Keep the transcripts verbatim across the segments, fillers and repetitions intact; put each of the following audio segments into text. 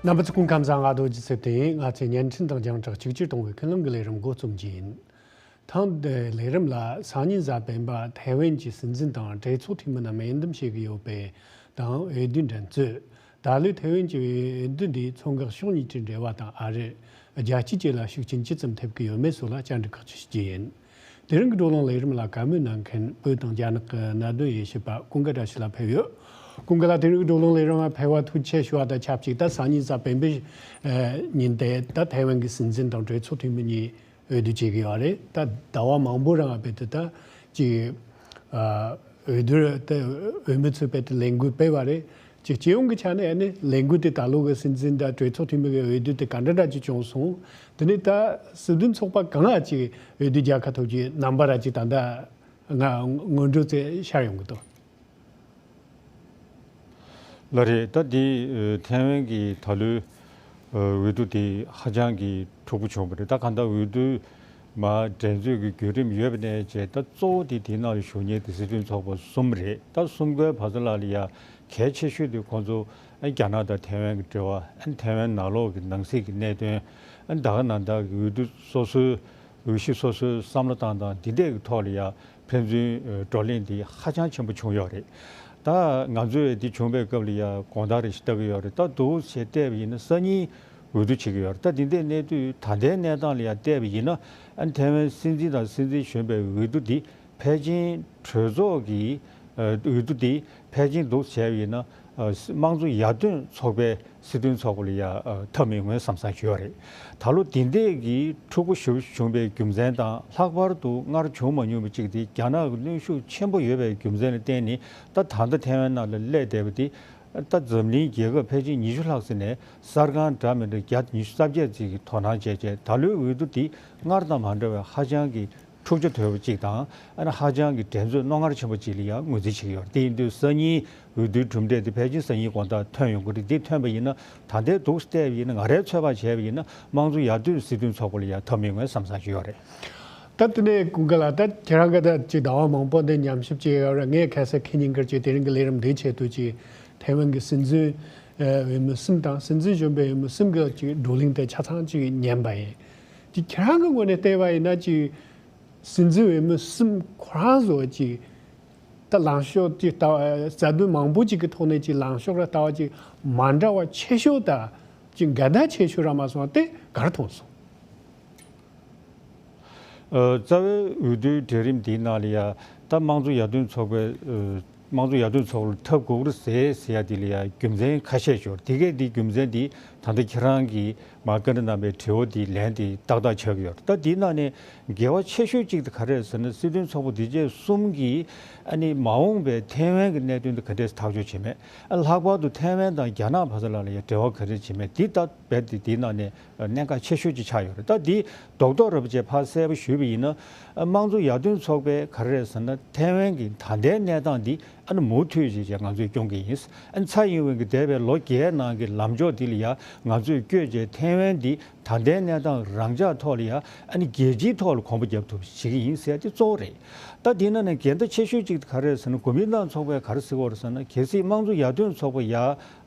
རྣམ་པ་ཚོ་སྐུ་ཁམས་བཟང་། ང་རྡོ་རྗེ་ཚེ་བརྟན་ཡིན། ང་ཚོས་བརྙན་འཕྲིན་དང་རྒྱང་བསྒྲགས་གཅིག་གྱུར་གཏོང་བའི་ཀུན་གླེང་གི་ལས་རིམ་འགོ་རྩོམ་གྱི་ཡིན། ཐེངས་འདིའི་ལས་རིམ་ལ་སང་ཉིན་གཟའ་སྤེན་པ་ཐའེ་ཝན་གྱི་སྲིད་འཛིན་དང་གྲོས་ཚོགས་འཐུས་མི་རྣམས་འོས་འདེམས་བྱེད་ཀྱི་ཡོད་པ་དང་། འོས་བསྡུའི་འགྲན་རྩོད། ད་ལོའི་ཐའེ་ཝན་གྱི་འོས་བསྡུ་འདིའི་མཚོ་འགག་ཕྱོགས་གཉིས་ཀྱི་འབྲེལ་བ་དང་ཨ་རི། རྒྱལ་སྤྱི་བཅས་ལ་ཤུགས་རྐྱེན་ཇི་ཙམ་ཐེབས་ཀྱི་ཡོད་མེད་སོགས་ལ་བཅར་འདྲི་ཁག་ཅིག་ཞུ་རྒྱུ་ཡིན། དེ་རིང་གི་བགྲོ་གླེང་ལས་རིམ་ལ་བཀའ་མོལ་གནང་མཁན་བོད་དང་རྒྱ་ནག་གི་གནད་དོན་དབྱེ་ཞིབ་པ་ཀུན་དགའ་བཀྲ་ཤིས་ལགས་ཕེབས་ཡོད། ཀུན་དགའ་ལགས། དེ་རིང་གི་བགྲོ་གླེང་ལས་རིམ་ལ་ཕེབས་པར་ཐུགས་རྗེ་ཆེ་ཞུ་བ་དང་ཆབས་ཅིག་ད་སང་ཉིན་གཟའ་སྤེན་པའི་ཨ་ཉིན་དེ་ད་ཐའེ་ཝན་གྱི་སྲིད་འཛིན་དང་གྲོས་ཚོགས་འཐུས་མི་གཉིས་འོས་བསྡུ་བྱེད་ཀྱི་ཡོད་རེད། ད་ཟླ་བ་མང་པོ་རིང་རྦད་དེ་ད་ཅིག་ཨ་འོས་བསྡུ་དེ་འོས་མི་ཚོས་རྦད་དེ་ལས་འགུལ་སྤེལ་བ་རེད། ཅིག་སྤྱི་ཡོངས་ཀྱི་ཆ་ནས་ཨ་ནི་ལས་འགུལ་དེ་ད་ལོ་གི་སྲིད་འཛིན་དང་གྲོས་ཚོགས་འཐུས་མི་གི་འོས་བསྡུ་དེ་ག་འདྲ་འདྲ་ཅིག་བྱུང་སོང་། དེ་ནས་ད་སྲིད་དོན་ཚོགས་པ་གང་ལ་ཅིག་འོས་བསྡུ་རྒྱལ་ཁ་ཐོབ་ཀྱི་རྣམ་པ་ར་ཅིག་ད་ལྟ་ང་སྔོན་འགྲོ་ཚེ་ཤར་ཡོང་གི་འདུག་ལགས་རེད། ད་འདི་ཨ་ཐའེ་ཝན་གྱི་ད་ལོའི་ཨ་འོས་བསྡུ་དེ་ཧ་ཅང་གི་འཁྲུག་པོ་བྱུང་བ་རེད། ད་གང་ལྟར་འོས་བསྡུ་མ་འགྲན་རྩོད་ཀྱི་བརྒྱུད་རིམ་ཡོད་པ་ནས་བྱས། ད་གཙོ་བོ་དེ་དེའི་ནང་ལ་ཞུགས་མཁན་དེ་སྲིད་དོན་ཚོགས་པ་གསུམ་རེད། ད་གསུམ་ཀའི་བར་མཚམས་ལ་ལ་ཡ་གལ་ཆེ་ཤོས་དེ་ཁོང་ཚོ་ཨ་རྒྱ་ནག་དང་ཐའེ་ཝན་གྱི་འབྲེལ་བ། ཨ་ཐའེ་ཝན་ནང་ལོགས་ཀྱི་ནང་སྲིད་ཀྱི་གནད་དོན། ཨ་ད་ག་ནང་ལྟར་གྱི་འོས་བསྡུ་སོ་སོའི་འོས་གཞི་སོ་སོའི་བསམ་བློ་བཏང་སྟངས་འདི་འདྲས་ཀྱི་ཐོག་ལ་ཡ་ཕན་ཚུན་བགྲོ་གླེང་འདི་ཧ་ཅང་ཆེན་པོ་བྱུང་ཡོད་རེད། ད་ང་ཚོས་འདི་བྱུང་བའི་སྐབས་ལ་ཡ་དགོངས་དག་རེ་ཞིག་བལྟ་གི་ཡོད་རེད། ད་འདུག་སེ་བལྟས་པ་ཡིན་ན་སང་ཉིན་འོས་བསྡུ་བྱེད་ཀྱི་ཡོད་རེད། ད་འདི་འདྲའི་གནས་སྟངས། ད་ལྟའི་གནས་སྟངས་ལ་ཡ་བལྟས་པ་ཡིན་ན། ཨ་ཐའེ་ཝན་སྲིད་འཛིན་དང་སྲིད་འཛིན་གཞོན་པའི་འོས་བསྡུ་འདི་ཕལ་ཆེར་གྲོས་ཚོགས་ཀྱི་ཨ་འོས་བསྡུ་འདི་ཕལ་ཆེར་འདུག་བྱས་པ་ཡིན་ན་ཨ་དམངས་གཙོ་ཡར་ཐོན་ཚོགས་པའི་སྲིད་དོན་ཚོགས་པ་ལ་ཡ་ཨ་ཐོབ་མི་ཡོང་བསམ་བསམ་ཞིག་ཡོད་རེད། ད་ལོ་འདི་འདྲས་ཀྱི་འཁྲུག་པོ་ཞེ་པོ་བྱུང་བའི་རྒྱུ་མཚན་དང་། ལྷག་པར་དུ་སྔར་བྱུང་མ་མྱོང་བ་ཅིག་དེ་རྒྱ་ནག་གི་གནོན་ཤུགས་ཆེན་པོ་ཡོད་པའི་རྒྱུ་མཚན་ལ་བརྟེན་ནས། ད་ད་ལྟ་ཐའེ་ཝན་ནང་ལ་སླེབས་བསྡད་པ་དེ། ད་འཛམ་གླིང་རྒྱལ་ཁབ་ཕལ་ཆེར་ཉི་ཤུ་ལྷག་ཙམ་ནས་གསར་ཁང་འདྲ་མི་འདྲ་བརྒྱ་ཉི་ཤུ་རྩ་བརྒྱད་ཙམ་གྱིས་དོ་སྣང་བྱས་བྱས། ད་ལོའི་འོས་བསྡུ་འདི་སྔར་དང་མ་འདྲ་བའི་ཧ་ཅང་གི་འཁྲུག་ཆ་དོད་པོ་གཅིག་དང་། ཨ་ནི་ཧ་ཅང་གི་འགྲན་རྩོད་རྣོ་ངར་ཆེན་པོ་གཅིག་ལ་ཡང་ངོས་འཛིན་བྱེད་ཀྱི་ཡོད་རེད། དེ་ཡིན་དུས་སང་ཉིན་འོས་བསྡུའི་གྲུབ་འབྲས་དེ་ཕལ་ཆེར་སང་ཉིན་དགོང་དག་ཐོན་ཡོང་གི་རེད། འདི་ཐོན་པ་ཡིན་ན། ད་ལྟའི་འདུག་སེ་བལྟས་པ་ཡིན་ན། ང་རའི་ཚོད་དཔག་བྱས་པ་ཡིན་ན། དམངས་གཙོ་ཡར་ཐོན་སྲིད་དོན་ཚོགས་པ་ལ་ཡང་ཐོབ་མི་ཡོང་བསམ་བསམ་ཞིག་ཡོད་རེད། ད་དེ་ནས་ཀུན་དགའ་ལགས། ད་ཁྱེད་རང་གིས་ད་ཅིག་ཟླ་བ་མང་པོ་འདི་ཉམས་ཞིབ་བྱས་ཡོད་རེད། ངས་ཁ་སང་ཁེ་ཉིན་ཀར་ཅིག་དེ་རིང་གི་ལས་རིམ་འདིའི་ཆེད་དུ་ཅིག་ཐའེ་ཝན་གྱི་སྲིད་འཛིན་ཨ་འོས་མི་གསུམ་དང་། སྲིད་འཛིན་གཞོན་པའི་འོས་མི་གསུམ་གྱི་ཅིག་བགྲོ་གླེང་དེ་ཆ་ཚང་ཅིག་ཉན་པ་ཡིན། ཅིག་ཁྱེད་རང་གི་ངོས་ནས་བལྟས་པ་ཡིན་ན། ཅིག་སྲིད་འཛིན་འོས་མི་གསུམ་ཁོ་རང་ཚོ་ཅིག་ད་ལངས་ཕྱོགས་ཅིག་ལྟ་བ། རྩ་དོན་མང་པོ་ཅིག་གི་ཐོག་ནས་ཅིག་ལངས་ཕྱོགས་ར་ལྟ་བ་ཅིག་མ་འདྲ་བ་ཆེ་ཤོས་དང་ཅིག་འགལ་ཟླ་ཆེ་ཤོས་ར་མ་སོང་བ་དེ་ག་རེ་མཐོང་སོང་། ཨ་རྩ་བའི་འོས་བསྡུའི་གྲལ་རིམ་འདིའི་ནང་ལ་ཡ། ད་དམངས་གཙོ་ཡར་ཐོན་ཚོགས་པའི་ཨ་དམངས་གཙོ་ཡར་ཐོན་ཚོགས་པ་ལ་ཐོབ་དགོས་ཀྱི་རེད་ཟེར་ཟེར་ཡ་དེ་ལ་ཡ་རྒྱུ་མཚན་ཁ་ཤས་ཤིག་ཡོད་རེད། དེ་གའི་དེའི་རྒྱུ་མཚན་དེ་ད་ལྟ་ཁྱེད་རང་གིས་མར་བཀའ་འདྲི་གནང་བའི་དྲི་བ་དེའི་ལན་དེ་ཏག་ཏག་ཆགས་ཀྱི་ཡོད་རེད། ད་དེའི་ནང་ནས་འགལ་བ་ཆེ་ཤོས་གཅིག་དེ་ག་རེ་རེད་ཟེར་ན། སྲིད་དོན་ཚོགས་པ་དེ་གའི་གསུམ་གྱིས་ཨ་ནི་མ་འོངས་པའི་ཐའེ་ཝན་གྱི་གནད་དོན་དེ་ག་འདྲས་ཐག་གཅོད་བྱེད་མིན། ཨ་ལྷག་པར་དུ་ཐའེ་ཝན་དང་རྒྱ་ནག་བར་དུ་ལ་ལ་ཡ་འབྲེལ་བ་ག་འདྲས་བྱེད་མིན། འདི་ད་རྦད་དེ་དེའི་ནང་ནས་གནད་འགག་ཆེ་ཤོས་ཅིག་ཆགས་ཡོད་རེད། ད་འདི་རྡོག་རྡོག་རེད་པ་བྱས་ཕར་གསལ་པོ་ཞུས་པ་ཡིན་ན། ཨ་དམངས་གཙོ་ཡར་ཐོན་ཚོགས་པས་ག་རེ་རེད་ཟེར་ན། ཐའེ་ཝན་གྱི་ད་ལྟའི་གནས་སྟངས་འདི་ཨ་ནི་མུ་མཐུད་བྱས་བྱས་ང་ཚོས་སྐྱོང་གི་ཡིན། ཨ་ནི་ཚ་ཡིན་ཝེན་གྱི་འདས་པའི་ལོ་བརྒྱད་ནང་གི་ལམ་ཕྱོགས་འདི་ལ་ཡ་ང་ཚོས་བསྐྱོད་བྱས། ཐའེ་ཝན་འདི་ད་ལྟའི་གནས་སྟངས་རང་འཇགས་ཐོག་ལ་ཡ་ཨ་ནི་རྒྱལ་སྤྱིའི་ཐོག་ལ་གོམ་པ་རྒྱབ་ཐུབ་པ་བྱེད་ཀྱི་ཡིན་ཟེར་ཡ་དེ་གཙོ་བོ་རེད། ད་དེའི་ནང་ནས་འགལ་ཟླ་ཆེ་ཤོས་གཅིག་ག་རེ་རེད་ཟེར་ན། གོ་མིན་ཏང་ཚོགས་པས་ག་རེ་ཟེར་གྱི་ཡོད་རེད་ཟེར་ན། གལ་སྲིད་དམངས་གཙོ་ཡར་ཐོན་ཚོགས་པ་ཡ་ཨ་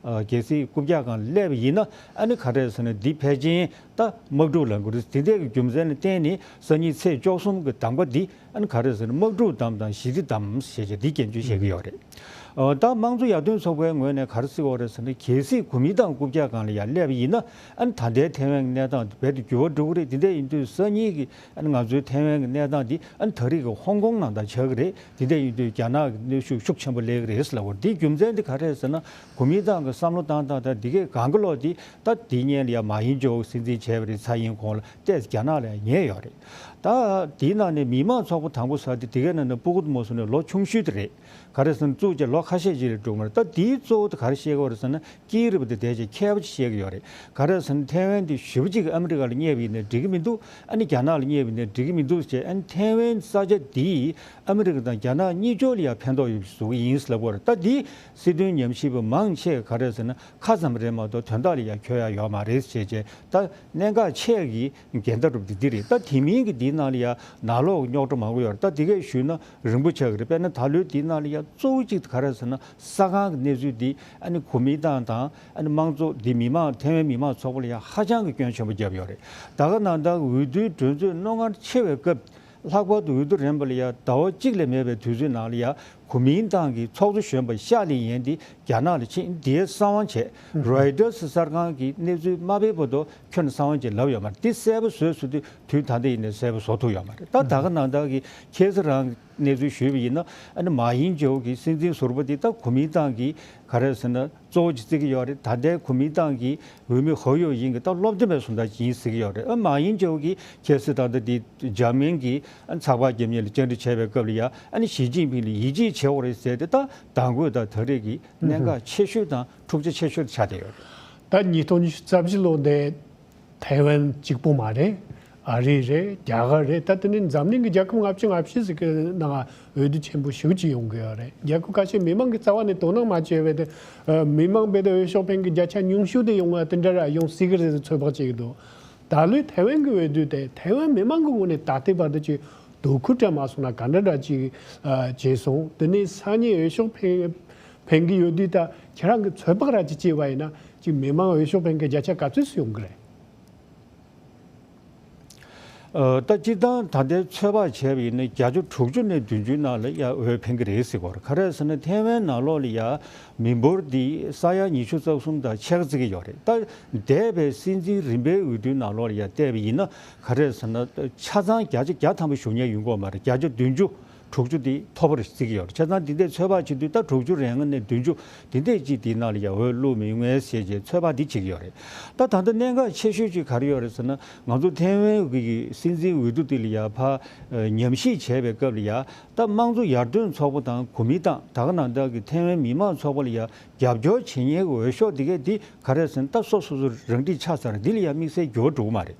གལ་སྲིད་རྐུབ་བཀྱག་སྒང་སླེབས་པ་ཡིན་ན། ཨ་ནི་ག་རེ་རེད་ཟེར་ན། འདི་ཕལ་ཆེར་ད་དམག་འཁྲུག་ལངས་ཀྱི་རེད། དེ་འདྲའི་གི་རྒྱུ་མཚན་ལ་བརྟེན་ནས་སང་ཉིན་ཚེས་བཅུ་གསུམ་གྱི་གདམ་ག་འདི་ཨ་ནི་ག་རེ་རེད་ཟེར་ན། དམག་འཁྲུག་བསྡམས་དང་ཞི་བདེ་བསྡམས་ཞེས་བྱས་འདི་སྐྱོན་བརྗོད་བྱེད་ཀྱི་ཡོད་རེད། ཨ་ད་དམངས་གཙོ་ཡར་ཐོན་ཚོགས་པའི་ངོས་ནས་ག་རེ་ཟེར་གྱི་ཡོད་རེད་ཟེར་ན། གལ་སྲིད་གོ་མིན་ཏང་རྐུབ་བཀྱག་སྒང་ལ་ཡ་སླེབས་པ་ཡིན་ན། ཨ་ནི་ད་ལྟའི་ཐའེ་ཝན་གྱི་གནས་སྟངས་དེ་རྦད་དེ་འགྱུར་བ་འགྲོ་གི་རེད། དེ་འདྲ་ཡིན་དུས་སང་ཉིན་གྱི་ཨ་ནི་ང་ཚོའི་ཐའེ་ཝན་གྱི་གནས་སྟངས་འདི་ཨ་ནི་ད་རེས་ཀྱི་ཧོང་ཀོང་ནང་ལྟར་ཆགས་ཀྱི་རེད། དེ་འདྲ་ཡིན་དུས་རྒྱ་ནག་གི་གནོན་ཤུགས་ཤུགས་ཆེན་པོ་སླེབས་ཀྱི་རེད་ཟེར་ལབ་ཡོད་རེད། དེའི་རྒྱུ་མཚན་དེ་ག་རེ་རེད་ཟེར་ན། གོ་མིན་ཏང་གི་བསམ་བློ་བཏང་སྟངས་དང་དེ་གའི་གང་གི་ལོག་དེ། ད་དེའི་སྔོན་ལ་ཡ་མཱ་ཡིན་ཅོ་སྲིད་འཛིན་བྱས་པ་རེད། ཚ་ཡིན་ཁོང་ལ་ཏོག་ཙམ་རྒྱ་ནག་ལ་ཡ་ཉེ་ཡོད་རེད། ད་དེའི་ནང་ནས་མི་དམངས་ཚོགས་པ་དང་པོ་ཟེར་དེ་དེ་གའི་ནང་ནས་སྤུ་གུ་དེ་མོ་སོང་ནས་ལོ་ཆུང་ཤོས་དེ་རེད། ག་རེ་ཟེར་ན། བཙུགས་བྱས་ལོ་ཁ་ཤས་ཅིག་ལས་འགྲོ་གི་མ་རེད། ད་དེའི་གཙོ་བོ་དེ་ག་རེ་བཤད་ཀྱི་ཡོད་རེད་ཟེར་ན། དཀྱིལ་རིས་པ་དེ་དེ་ཅིག་མཁས་པ་ཅིག་བཤད་ཀྱི་ཡོད་རེད། ག་རེ་ཟེར་ན། ཐའེ་ཝན་དེ་ཞེ་པོ་ཅིག་ཨ་མི་རི་ཀ་ལ་བསྙེས་པ་ཡིན་ན་འགྲིག་གི་མི་འདུག་ཨ་ནི་རྒྱ་ནག་ལ་བསྙེས་པ་ཡིན་ན་འགྲིག་གི་མི་འདུག་ཅེས། ཨ་ནི་ཐའེ་ཝན་ས་ཆ་འདིས་ཨ་མི་རི་ཀ་དང་རྒྱ་ནག་གཉིས་ཕྱོགས་ལ་ཡང་ཕན་ཐོགས་ཡོད་པ་ཞིག་བཟོ་གི་ཡིན་ལབ་ཀྱི་ཡོད་རེད། ད་འདི་སྲིད་དོན་ཉམས་ཞིབ་པ་མང་ཆེ་ག་རེ་ཟེར་ན། ཁ་ཙམ་རེད་མ་གཏོགས་དོན་དག་ལ་ཡང་འཁྱོལ་ཡ་ཡོད་མ་རེད་ཅེས་བྱས། ད་གནད་འགག་ཆེ་གི་འགལ་ཟླ་རུ་དེ་འདི་རེད། ད་དེ་མིན་གྱི་འདི། ནང་ལ་ཡ་ནང་ལོགས་རྙོག་དྲ་མང་པོ་ཡོད་རེད། ད་དེ་གས་ཞུས་ན་རིང་པོ་ཆགས་ཀྱི་རེད། དཔེར་ན་ད་ལོའི་དེའི་ནང་ལ་ཡ་གཙོ་བོ་གཅིག་ག་རེ་ཟེར་ན། ས་ཁང་གི་གནས་ཚུལ་འདི་ཨ་ནི་གོ་མིན་ཏང་དང་ཨ་ནི་དམངས་གཙོ་འདི་མི་མང་ཐའེ་ཝན་མི་མང་ཚོགས་པ་ལ་ཡ་ཧ་ཅང་གི་སྐྱོན་ཆེན་པོ་བརྒྱབ་ཡོད་རེད། ད་ག་ནང་ལྟར་འོས་བསྡུའི་གྲོས་ཚོགས་རྣོ་ངར་ཆེ་བའི་སྐབས། ལྷག་པར་དུ་འོས་བསྡུ་རན་པ་ལ་ཡ་ཟླ་བ་གཅིག་ལས་མེད་པའི་དུས་ཚོད་ནང་ལ་ཡ་གོ་མིན་ཏང་གི་ཚོགས་གཙོ་གཞོན་པ་ཤ་ལི་ཡན་འདི་རྒྱ་ནག་ལ་ཕྱིན། དེའི་གསང་བ་བྱས། རོའི་ཏར་གསར་ཁང་གི་གནས་ཚུལ་མ་སྤེལ་བར་དུ་ཁྱོན་ནས་གསང་བ་བྱས་ལབ་ཡོད་མ་རེད། དེ་གསལ་པོ་བཟོས་ཟེར་དུས་དུས་ད་ལྟ་ཡིན་ནའི་གསལ་པོ་བཟོ་ཐུབ་ཡོད་མ་རེད། ད་ད་ག་ནང་ལྟར་གྱི་ཁྱེད་ཚོ་རང་གནས་ཚུལ་ཞུས་པ་ཡིན་ན། ཨ་ནི་མ་ཡིན་ཇོ་གི་སྲིད་འཛིན་ཟུར་པ་དེ་ད་གོ་མིན་ཏང་གི་ག་རེ་ཟེར་ན་གཙོ་བོ་ཅིག་བརྩི་གི་ཡོད་རེད། ད་ལྟའི་གོ་མིན་ཏང་གི་འོས་མི་ཧོ་ཡོ་ཡིན་གྱི་ད་སློབ་སྟོན་པའི་བཟོ་ལྟ་ཅིག་ཡིན་ཟེར་གི་ཡོད་རེད། ཨ་མ་ཡིན་ཇོ་གི་ཁྱེད་ཚོས་ད་ལྟ་དེ་འཇར་མན་གྱི་ཨ་ཚགས་པར་རྒྱབ་མཁན་ལ་བཅར་འདྲི་བྱས་པའི་སྐབས་ལ་ཡ། ཨ་ནི་ཞི་ཅིན་ཕིང་ལ་ཡིད་ཆེས་བྱེད་དགོས་རེད་ཟེར་ཏེ་ད་དང་གོས་དང་ད་རེས་ཀྱི་གནད་འགག་ཆེ་ཤོས་དང་འཁྲུག་ཆ་ཆེ་ཤོས་དེ་ཆགས་བསྡད་ཡོད་རེད། ད་ཉིས་སྟོང་ཉི་ཤུ་རྩ་བཞི་ལོ་འདི་ཐའེ་ཝན་གཅིག་པོ་མ་རེད། ཨ་རི་རེད། རྒྱ་གར་རེད། ད་དེ་ནས་འཛམ་གླིང་གི་རྒྱལ་ཁབ་ལྔ་བཅུ་ང་བཞི་ཟིག་གི་ནང་འོས་བསྡུ་ཆེན་པོ་ཞེ་པོ་ཅིག་ཡོང་གི་ཡོད་རེད། རྒྱལ་ཁབ་ཁ་ཤས་མི་མང་གི་རྩ་བ་ནས་དོ་སྣང་མ་བྱས་པའི་དེ། ཨ་མི་མང་བས་དེ་འོས་ཤོག་འཕེན་གི་བརྒྱ་ཆ་ཉུང་ཤོས་དེ་ཡོང་བ་དེ་འདྲ་ར་ཡོང་སྲིད་གི་རེད་ཟེར་ཚོད་དཔག་བྱེད་ཀྱི་འདུག་ད་ལོའི་ཐའེ་ཝན་གྱི་འོས་བསྡུ་དེ་ཐའེ་ཝན་མི་མང་གི་ངོས་ནས་ད་ལྟའི་བར་དུ་ཅིག་དོ་ཁུར་སྤྲད་མ་སོང་ན་ག་འདྲ་འདྲ་ཅིག་ཨ་བྱས་སོང་། དེ་ནས་སང་ཉིན་འོས་ཤོག་འཕེན་འཕེན་གི་ཡོད་དུས། ད་ཁྱེད་རང་གི་ཚོད་དཔག་ར་ཅིག་བྱས་པ་ཡིན་ན་ཅིག་མི་མང་འོས་ཤོག་འཕེན་གི་བརྒྱ་ཆ་ག་ཚོད་སུ་ཡོང་གི་རེད། ཨ་ད་སྤྱིར་བཏང་ད་ལྟའི་ཚོད་དཔག་བྱས་པ་ཡིན་ན་བརྒྱ་ཆ་དྲུག་ཅུ་ནས་བདུན་ཅུ་ནང་ལ་ཡ་འོས་འཕེན་གི་རེད་ཟེར་གོ་རེད། ག་རེ་ཟེར་ན་ཐའེ་ཝན་ནང་ལོགས་ལ་ཡ་མི་འབོར་འདི་ས་ཡ་ཉི་ཤུ་རྩ་གསུམ་དང་ཕྱེད་ཀ་བརྩི་གི་ཡོད་རེད། ད་འདས་པའི་སྲིད་འཛིན་རིམ་པའི་འོས་བསྡུའི་ནང་ལོགས་ལ་ཡ་བལྟས་པ་ཡིན་ན་ག་རེ་ཟེར་ན་ཆ་ཚང་བརྒྱ་ཆ་བརྒྱ་ཐམ་པ་ཞུ་མཁན་ཡོང་གི་ཡོད་མ་རེད། བརྒྱ་ཆ་བདུན་ཅུ་དྲུག་ཅུ་འདི་མཐོ་པོ་རེད་བརྩི་གི་ཡོད་རེད། བྱས་ཙང་འདི་འདྲའི་ཚོད་དཔག་བྱེད་དུས་ད་དྲུག་ཅུ་རེ་ལྔ་ནས་བདུན་ཅུ་འདི་འདྲས་ཅིག་འདི་ནང་ལ་ཡ་འོས་བླུགས་མི་ཡོང་ངེས་ཟེར་བྱས་ཚོད་དཔག་འདི་བྱེད་ཀྱི་ཡོད་རེད། ད་ད་ལྟ་གནད་འགག་ཆེ་ཤོས་ཅིག་ག་རེ་ཡོད་རེད་ཟེར་ན། ང་ཚོ་ཐའེ་ཝན་གྱི་སྲིད་འཛིན་འོས་བསྡུ་འདི་ལ་ཡ་ཕར་ཨ་ཉམས་ཞིབ་བྱས་པའི་སྐབས་ལ་ཡ། ད་དམངས་གཙོ་ཡར་ཐོན་ཚོགས་པ་དང་གོ་མིན་ཏང་། ད་ག་ནང་བཞིན་གྱི་ཐའེ་ཝན་མི་མང་ཚོགས་པ་ལ་ཡ་རྒྱབ་སྐྱོར་བྱེད་མཁན་གྱི་འོས་ཤོག་འདི་གས་འདི་ག་རེ་ཟེར་ན་ད་སོ་སོ་སོ་རང་འགྲིག་ཆགས་ཚར། འདི་ལ་ཡ་དམིགས་བསལ་འགྱུར་བ་འགྲོ་གི་མ་རེད།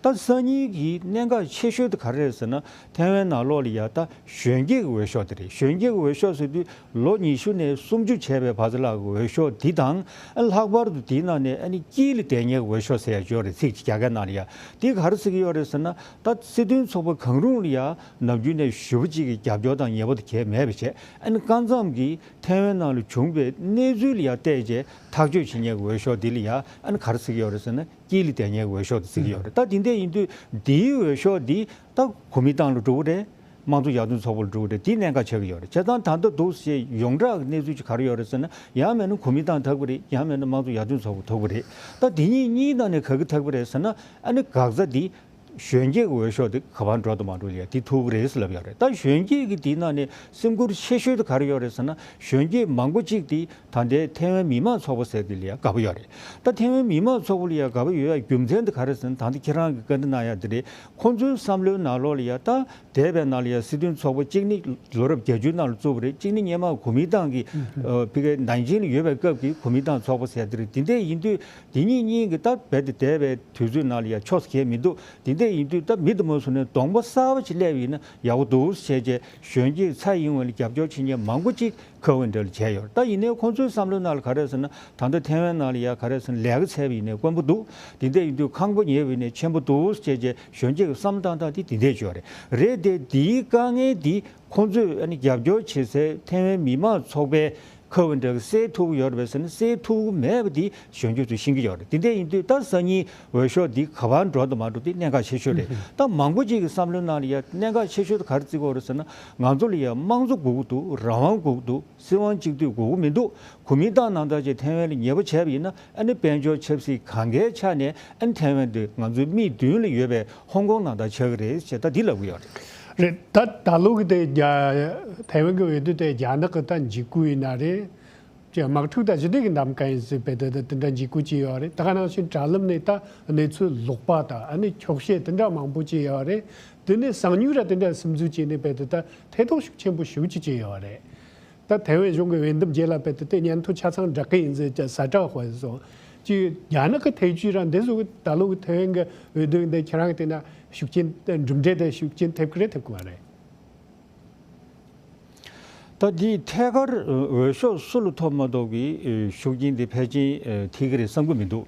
ད་སང་ཉིན་གྱི་གནད་འགག་ཆེ་ཤོས་དེ་ག་རེ་རེད་ཟེར་ན། ཐའེ་ཝན་ནང་ལོགས་ལ་ཡ་ད་གཞོན་སྐྱེས་ཀྱི་འོས་ཤོག་དེ་རེད། གཞོན་སྐྱེས་ཀྱི་འོས་ཤོག་ཟེར་དུས་ལོ་ཉི་ཤུ་ནས་སུམ་ཅུ་བྱས་པའི་བར་ཙམ་ལ་གི་འོས་ཤོག་འདི་དང་། ཨ་ལྷག་པར་དུ་དེའི་ནང་ནས་ཨ་ནི་དཀྱིལ་ལ་བསྡད་མཁན་གྱི་འོས་ཤོག་ཟེར་ཡ་ཅིག་ཡོད་རེད། ཚིག་ཅིག་རྒྱ་སྐད་ནང་ལ་ཡ། དེ་ག་རེ་ཟེར་གྱི་ཡོད་རེད་ཟེར་ན། ད་སྲིད་དོན་ཚོགས་པ་གང་རུང་ལ་ཡ་ནམ་རྒྱུན་ནས་ཞེ་པོ་ཅིག་གི་རྒྱབ་སྐྱོར་དང་ཉེ་པོ་དེ་གས་མེད་པ་བྱས། ཨ་ནི་སྐབས་མཚམས་ཀྱི་ཐའེ་ཝན་ནང་ལ་བྱུང་བའི་གནས་ཚུལ་ལ་ཡ་བལྟས་བྱས་ཐག་གཅོད་བྱེད་མཁན་གྱི་འོས་ཤོག་འདི་ལ་ཡ་ཨ་ནི་ག་རེ་ཟེར་གྱི་ཡོད་རེད་ཟེར་ན། དཀྱིལ་ལ་བསྡད་མཁན་གྱི་འོས་ཤོག་དེ་བརྩི་གི་ཡོད་རེད། ད་དེ་འདྲ་ཡིན་དུས་འདིའི་འོས་ཤོག་འདི་ད་གོ་མིན་ཏང་ལ་འགྲོ་གི་རེད། དམངས་གཙོ་ཡར་ཐོན་ཚོགས་པ་ལ་འགྲོ་གི་རེད། འདི་གནད་འགག་ཆགས་ཀྱི་ཡོད་རེད། བྱས་ཙང་ད་ལྟ་འདུག་སེ་ཡོངས་གྲགས་ཀྱི་གནས་ཚུལ་ཅིག་ག་རེ་ཡོད་རེད་ཟེར་ན། ཡང་མིན་ན་གོ་མིན་ཏང་ཐོབ་ཀྱི་རེད། ཡང་མིན་ན་དམངས་གཙོ་ཡར་ཐོན་ཚོགས་པ་ཐོབ་ཀྱི་རེད། ད་འདི་གཉིས་གཉིས་ནང་ནས་ག་གི་ཐོབ་ཀྱི་རེད་ཟེར་ན། ཨ་ནི་འགག་རྩ་འདི་གཞོན་སྐྱེས་ཀྱི་འོས་ཤོག་དེ་ག་པར་འགྲོ་དང་མ་འགྲོ་ལ་ཡ་དེ་ཐུག་གི་རེད་ཟེར་ལབ་ཡོད་རེད། ད་གཞོན་སྐྱེས་ཀྱི་དེའི་ནང་ནས་སེམས་ཁུར་ཆེ་ཤོས་དེ་ག་རེ་ཡོད་རེད་ཟེར་ན། གཞོན་སྐྱེས་མང་པོ་ཅིག་དེ་ད་ལྟའི་ཐའེ་ཝན་མི་མང་ཚོགས་པ་ཟེར་དེ་ལ་ཡ་དགའ་པོ་ཡོད་རེད། ད་ཐའེ་ཝན་མི་མང་ཚོགས་པ་ལ་ཡ་དགའ་པོ་ཡོད་ཡ་རྒྱུ་མཚན་དེ་ག་རེ་ཟེར་ན། ད་ལྟ་ཁྱེད་རང་གིས་བཀའ་འདྲི་གནང་ཡ་དེ་རེད། ཁོང་ཚོའི་བསམ་བློའི་ནང་ལོགས་ལ་ཡ་ད་འདས་པའི་ནང་ལ་ཡ་སྲིད་དོན་ཚོགས་པ་གཅིག་ནི་ལོ་རབས་བརྒྱད་ཅུའི་ནང་ལ་བཙུགས་པ་རེད། གཅིག་ནི་སྔོན་མ་གོ་མིན་ཏང་གི་ཨ་ཕ་གིའི་ནན་ཅིང་ལ་ཡོད་པའི་སྐབས་ཀྱི་གོ་མིན་ཏང་ཚོགས་པ་ཟེར་དེ་རེད། དེ་འདྲ་ཡིན་དུས་དེ་གཉིས་གཉིས་ཀྱི་ད་རྦད་དེ་འདས་པའི་དུས་ཚོད་ནང་ལ་ཡ་ཕྱོགས་སུ་གྱེས་མི་འདུག་དེ་འདྲ་ཡིན་དུས་ད་མི་དུ་མ་སོང་ནས་གདོང་པ་གསར་པ་ཅིག་སླེབས་ཡིན་ན་ཡག་པོ་འདུག་བྱས་རྗེས་གཞོན་སྐྱེས་ཚ་ཡིན་བ་ལ་རྒྱབ་སྐྱོར་བྱེད་མཁན་མང་པོ་ཅིག་ཁ་ཝན་ཌར་ལ་བྱས་ཡོད། ད་ཡིན་ནའི་ཁོང་ཚོའི་བསམ་བློའི་ནང་ལ་ག་རེ་ཟེར་ན། ད་ལྟ་ཐའེ་ཝན་ནང་ལ་ཡ་ག་རེ་ཟེར་ན། ལས་ཀ་བྱས་པ་ཡིན་ནའི་དཀོན་པོ་འདུག་དེ་འདྲ་ཡིན་དུས་ཁང་པ་ཉོས་པ་ཡིན་ནའི་ཆེན་པོ་འདུག་བྱས་རྗེས་གཞོན་སྐྱེས་ཀྱི་བསམ་བློ་བཏང་སྟངས་དེ་དེ་འདྲ་ཅིག་ཡོད་རེད། རེད་དེ་དེའི་དཀའ་ངལ་འདི་ཁོང་ཚོས་ཨ་ནི་རྒྱབ་སྐྱོར་བྱེད་སའི་ཐའེ་ཝན་མི་མང་ཚོགས་པའི་ཁ་ཝན་ཌར་གྱིས་སེལ་ཐུབ་ཀྱི་ཡོད་རེད་པས་ཟེར་ན། སེལ་ཐུབ་ཀྱི་མེད་པ་འདི་གཞོན་སྐྱེས་ཚོས་ཤེས་ཀྱི་ཡོད་རེད། དེ་འདྲ་ཡིན་དུས་ད་སང་ཉིན་འོས་ཤོག་འདི་ག་པར་འགྲོ་དང་མ་འགྲོ་དེ་གནད་འགག་ཆེ་ཤོས་རེད། ད་མང་པོ་ཅིག་གི་བསམ་བློའི་ནང་ལ་ཡ་གནད་འགག་ཆེ་ཤོས་དེ་ག་རེ་བརྩི་གི་ཡོད་རེད་ཟེར་ན། ང་ཚོ་ལ་ཡ་དམངས་གཙོ་དགོས་ཀྱི་འདུག་རང་དབང་དགོས་ཀྱི་འདུག་སྲིད་དབང་གཅིག་སྡུད་དགོས་ཀྱི་མི་འདུག་གོ་མིན་ཏང་ནང་ལྟར་བྱས་ཐའེ་ཝན་ལ་ཉེས་པ་བྱས་པ་ཡིན་ན། ཨ་ནི་དཔལ་འབྱོར་ཆབ་སྲིད་གང་གའི་ཆ་ནས་ཨ་ནི་ཐའེ་ཝན་དེ་ང་ཚོའི་མིག་མདུན་ལ་ཡོད་པའི་ཧོང་ཀོང་ནང་ལྟར་ཆགས་ཀྱི་རེད་ཅེས་ད་འདི་ལབ་ཀྱི་ཡོད་རེད། རེད། ད་ད་ལོ་གི་དེ་རྒྱ་ཐའེ་ཝན་གྱི་འོས་བསྡུ་དེ་རྒྱ་ནག་གི་ད་འཇིགས་སྐུལ་ཡིན་ན་རེད། དམག་འཁྲུག་དང་ཞི་བདེ་གི་གདམ་ག་ཡིན་ཟེར་བས་དེ་དེ་འདྲ་འཇིགས་སྐུལ་བྱས་ཡོད་རེད། ད་ག་ནང་བཞིན་དྲ་ལམ་ནས་ད་གནས་ཚུལ་ལོག་པ་དང་ཨ་ནི་འཁྱོག་བཤད་དེ་འདྲ་མང་པོ་བྱས་ཡོད་རེད། དེ་ནས་གསང་མྱུལ་ར་དེ་འདྲ་སིམ་འཛུལ་བྱས་ནས་བས་དེ་ད་ཐེ་གཏོགས་ཤུགས་ཆེན་པོ་ཞེ་པོ་ཅིག་བྱས་ཡོད་རེད། ད་ཐའེ་ཝན་གཞུང་གི་འོས་འདེམས་རྗེས་ལ་བས་དེ་དེ་སྙན་ཐོ་ཆ་ཚང་བསྒྲགས་ཀྱི་ཡིན་ཟེར་གྱི་ས་བཀྲ་ཧོལ་སོང་། ཅིག་རྒྱ་ནག་གི་ཐེ་ཇུས་ར་འདི་ཚོ་གི་ད་ལོ་གི་ཐའེ་ཝན་གྱི་འོས་བསྡུ་འདི་ཁྱེད་རང་གི་དེ་ན་ཤུགས་རྐྱེན་གྲུབ་འབྲས་དེ་ཤུགས་རྐྱེན་ཐེབས་ཀྱི་རེད་ཐེབས་ཀྱི་མ་རེད། ད་འདི་ཐད་ཀར་འོས་ཤོག་སུ་ལ་ཐོབ་མ་ཐོབ་ཀྱི་ཤུགས་རྐྱེན་འདི་ཕལ་ཆེར་ཐེབས་ཀྱི་རེད་བསམ་གྱི་མི་འདུག་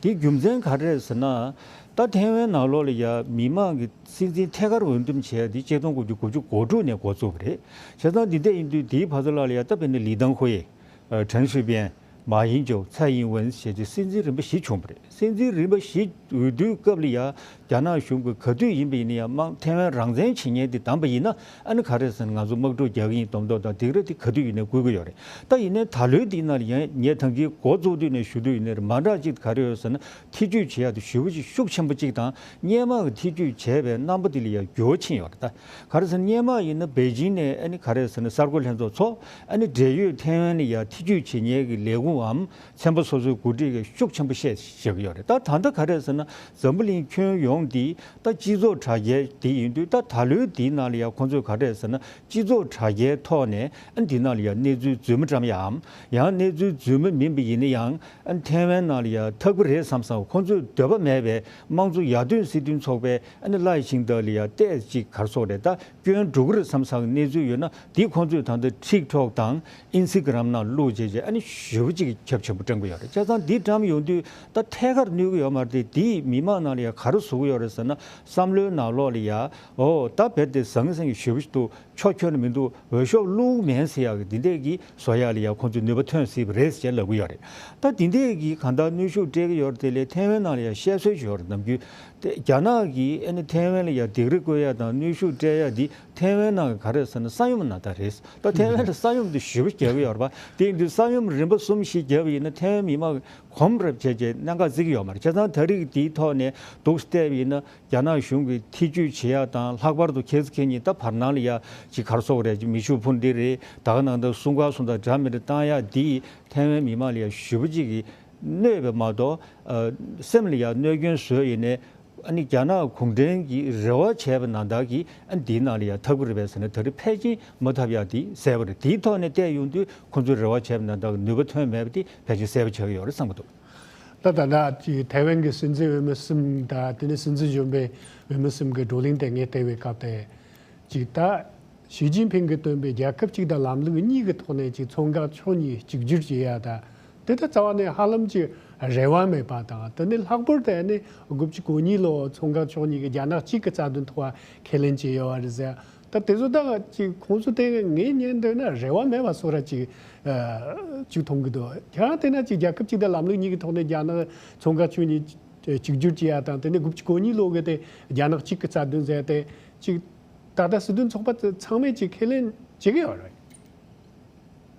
དེའི་རྒྱུ་མཚན་ག་རེ་རེད་ཟེར་ན། ད་ཐའེ་ཝན་ནང་ལོགས་ལ་ཡ་མི་མང་གི་སྲིད་འཛིན་ཐད་ཀར་འོས་འདེམས་བྱས་ཡ་དེ་ཆིག་སྟོང་དགུ་བརྒྱ་དགུ་བཅུ་གོ་དྲུག་ནས་འགོ་བཙུགས་པ་རེད། བྱས་ཙང་འདི་འདྲ་ཡིན་དུས་དེའི་བར་དུ་ལ་ལ་ཡ་ད་དཔེར་ན་ལི་ཏང་ཧུའེ། ཨ། ཁྲེན་ཧྲི་པེན། མཱ་ཡིན་ཅོ། ཚའེ་ཡིན་ཝེན་ཞེས་བྱས་སྲིད་འཛིན་རིམ་པ་བཞི་བྱུང་བ་རེད། སྲིད་འཛིན་རིམ་པ་བཞི་འོས་བསྡུའི་སྐབས་ལ་ཡ་རྒྱ་ནག་གཞུང་གིས་ག་དུས་ཡིན་པ་ཡིན་ན་ཡང་དམངས་ཐའེ་ཝན་རང་བཙན་བྱེད་མཁན་དེ་བདམས་པ་ཡིན་ན། ཨ་ནི་ག་རེ་ཟེར་ན་ང་ཚོ་དམག་འཁྲུག་རྒྱག་གི་ཡིན་མདོག་མདོག་དང་དེ་རིགས་དེ་ག་དུས་ཡིན་ནའི་བསྐུལ་གྱི་ཡོད་རེད། ད་ཡིན་ནའི་ད་ལོའི་འདི་ནང་ལ་ཡང་ངས་ད་གིན་འགོ་བཙུགས་དུས་ནས་ཞུ་དུས་ཡིན་ནའི་མ་འདྲ་གཅིག་ག་རེ་ཡོད་ཟེར་ན། ཐེ་ཇུས་བྱེད་ཡག་དེ་ཞེ་པོ་ཅིག་ཤུགས་ཆེན་པོ་གཅིག་དང་། སྔོན་མ་གི་ཐེ་ཇུས་བྱས་པའི་རྣམ་པ་དེ་ལ་ཡང་འགྱུར་བ་ཕྱིན་ཡོད་རེད་ད། ག་རེ་ཟེར་ན་སྔོན་མ་ཡིན་ན་པེ་ཅིང་ནས་ཨ་ནི་ག་རེ་ཟེར་ན་གསར་འགོད་ལྷན་ཚོགས་ཚོགས། ཨ་ནི་འབྲེལ་ཡོད་ཐའེ་ཝན་ལ་ཡང་ཐེ་ཇུས་བྱེད་མཁན་གྱི་ལས་ཁུངས་འམ་ཚན་པ་སོ་སོའི་འགོ་ཁྲིད་ཀྱིས་ཤུགས་ཆེན་པོ་བཤད་བཞག་གི་ཡོད་རེད། ད་ད་ལྟ་ག་རེ་ཟེར་ན་འཛམ་བུ་གླིང་ཁྱོན་ཡོངས་འདི་ད་སྤྱི་ཚོགས་དྲ་རྒྱའི་འདི་ཡིན་དུས། ད་ད་ལོའི་འདིའི་ནང་ལ་ཡང་ཁོང་ཚོས་ག་རེ་ཟེར་ན་སྤྱི་ཚོགས་དྲ་རྒྱའི་ཐོག་ནས་ཨ་འདི་ནང་ལ་ཡང་གནས་ཚུལ་རྫུན་མ་བཀྲམ་ཡའམ། ཡང་གནས་ཚུལ་རྫུན་མ་མིན་པ་ཡིན་ན་ཡང་ཨ་ཐའེ་ཝན་ནང་ལ་ཡང་ཐབས་ཀྱི་རེད་བསམ་བསམ། ཁོང་ཚོས་འདོད་པ་མེད་པའི་དམངས་གཙོ་ཡར་ཐོན་སྲིད་དོན་ཚོགས་པའི་ཨ་ནི་ལའེ་ཆིང་ཏེ་ལ་ཡང་ཏོག་ཙམ་ག་རེ་ཟེར་དགོས་རེད། ད་སྐྱོན་འགྲོ་གི་རེད་བསམ་བསམ་གྱི་གནས་ཚུལ་ཡོད་ན། དེ་ཁོང་ཚོས་ད་ལྟ་ཊིག་ཊོག་དང་ཨིན་སི་ཀི་རམ་ནང་བླུགས་བྱས་བྱས་ཨ་ནི་ཞེ་པོ་ཅིག་ཁྱབ་ཆེན་པོ་བཀྲམ་གྱི་ཡོད་རེད། བྱས་ཙང་འདི་བཀྲམ་ཡོང་དུས་ད་ཐད་ཀར་གནོད་ཀྱི་ཡོད་མ་རེད་དེ། དེས་མི་མང་ནང་ལ་ཡང་ག་རེ་བཟོ་གི་ཡོད་རེད་ཟེར་ན། བསམ་བློའི་ནང་ལོགས་ལ་ཡ། ཨོ་ད་རྦད་དེ་ཟང་ཟིང་གི་ཞེ་པོ་ཅིག་འདུག་ཕྱོགས་ཁྱོན་ནས་མི་འདུག་འོས་ཤོག་བླུགས་མེད་ཟེར་ཡག་གི་འདི་འདྲས་ཀྱི་བཟོ་ཡག་ལ་ཡ་ཁོང་ཚོས་ནུས་པ་ཐོན་སྲིད་པ་རེད་ཅེས་ལབ་ཀྱི་ཡོད་རེད། ད་འདི་འདྲས་ཀྱི་གང་ལྟར་གནོན་ཤུགས་སྤྲད་ཀྱི་ཡོད་རེད་དེ་ལས་ཐའེ་ཝན་ནང་ལ་ཡ་བཤད་སྲོལ་ཞིག་ཡོད་རེད། ནམ་རྒྱུན་དེ་རྒྱ་ནག་གིས་ཨ་ནི་ཐའེ་ཝན་ལ་ཡ་སྡིགས་ར་བསྐུལ་ཡག་དང་གནོན་ཤུགས་སྤྲད་ཡག་འདི་ཐའེ་ཝན་ནང་གི་ག་རེ་ཟེར་ན་ས་ཡོམ་ནང་ལྟར་རེད། ད་ཐའེ་ཝན་ལ་ས་ཡོམ་འདི་ཞེ་པོ་རྒྱག་གི་ཡོད་རེད་པ། དེ་ཡིན་དུས་ས་ཡོམ་རིམ་པ་གསུམ་བཞི་བརྒྱབ་པ་ཡིན་ན་ཐའེ་ཝན་མི་མང་གོམས་རབ་བྱས་བྱས་གནད་འགག་བརྩི་གི་ཡོད་མ་རེད། བྱས་ཙང་ད་རེས་ཀྱི་དེའི་ཐོག་ནས་འདུག་སེ་བལྟས་པ་ཡིན་ན། རྒྱ་ནག་གཞུང་གིས་ཐེ་ཇུས་བྱེད་ཡག་དང་། ལྷག་པར་དུ་ཁྱེད་ཚོ་ཁྱེད་གཉིས་ད་བར་སྣང་ལ་ཡ་ཅིག་ག་རེ་ཟེར་དགོས་རེད། ཅིག་མེ་ཤུགས་འཕུར་མདེལ་རེད། ད་ག་ནང་ད་སུང་ག་སུང་དང་འདྲ་མི་འདྲ་བཏང་ཡག་འདིས་ཐའེ་ཝན་མི་མང་ལ་ཡ་ཞེ་པོ་ཅིག་གི་གནོད་པ་མ་གཏོགས། ཨ། སེམས་ལ་ཡ་གནོད་སྐྱོན་བཟོས་ཡིན་ནའི། ཨ་ནི་རྒྱ་ནག་གུང་ཁྲན་གྱིས་རེ་བ་བྱས་པ་ནང་ལྟར་གྱི་ཨ་འདིའི་ནང་ལ་ཡ་ཐབས་ཀྱི་རེད་པས་ཟེར་ན་ད་རེས་ཕལ་ཆེར་མ་ཐབས་ཡག་འདི་གསལ་པོ་རེད། དེའི་ཐོག་ནས་བལྟས་ཡོང་དུས་ཁོང་ཚོས་རེ་བ་བྱས་པ་ནང་ལྟར་གྱི་ནུས་པ་ཐོན་མེད་པ་དེ་ཕལ་ཆེར་གསལ་པོ་ཆགས་ཀྱི་ཡོད་རེད་བསམ་གྱི་འདུག་ད་ད་ལྟ་ཅིག་ཐའེ་ཝན་གྱི་སྲིད་འཛིན་འོས་མི་གསུམ་དང་དེ་ནས་སྲིད་འཛིན་གཞོན་པའི་འོས་མི་གསུམ་གྱི་བགྲོ་གླེང་དེ་ངས་བལྟས་པའི་སྐབས་དེ། ཅིག་ད་ཞི་ཅིན་ཕིང་གིས་བཏོན་པའི་རྒྱལ་ཁབ་གཅིག་དང་ལམ་ལུགས་གཉིས་ཀྱི་ཐོག་ནས་ཅིག་མཚོ་འགག་ཕྱོགས་གཉིས་གཅིག་གྱུར་བྱེད་ཡ་དང་། དེ་ད་རྩ་བ་ནས་ཧ་ལམ་ཅིག་རེ་བ་མེད་པ་དང་། དེ་ནས་ལྷག་པར་དུ་ནི་དགུ་བཅུ་གོ་གཉིས་ལོ་མཚོ་འགག་ཕྱོགས་གཉིས་ཀྱི་རྒྱ་ནག་གཅིག་གི་རྩ་དོན་ཐོག་ཁས་ལེན་བྱས་ཡོད་པ་རེད་ཟེར། ད་དེ་ཚོ་ད་ཅིག་ཁོང་ཚོ་དེ་ངས་ཉན་འདོད་ན་རེ་བ་མེད་པ་བཟོ་འདྲ་ཅིག་ཨ་ཅིག་མཐོང་གི་འདུག་ཡང་དེ་ན་ཅིག་རྒྱལ་ཁབ་གཅིག་དང་ལམ་ལུགས་གཉིས་ཀྱི་ཐོག་ནས་རྒྱ་ནག་མཚོ་འགག་ཕྱོགས་གཉིས་གཅིག་གྱུར་བྱེད་ཡ་དང་། དེ་ནས་དགུ་བཅུ་གོ་གཉིས་ལོ་གི་དེ་རྒྱ་ནག་གཅིག་གི་རྩ་དོན་ཟེར་ཏེ་ཅིག་ད་ལྟ་སྲིད་དོན་ཚོགས་པ་དེ་ཚང་མས་ཅིག་ཁས་ལེན་བྱེད་ཀྱི་ཡོད་རེད།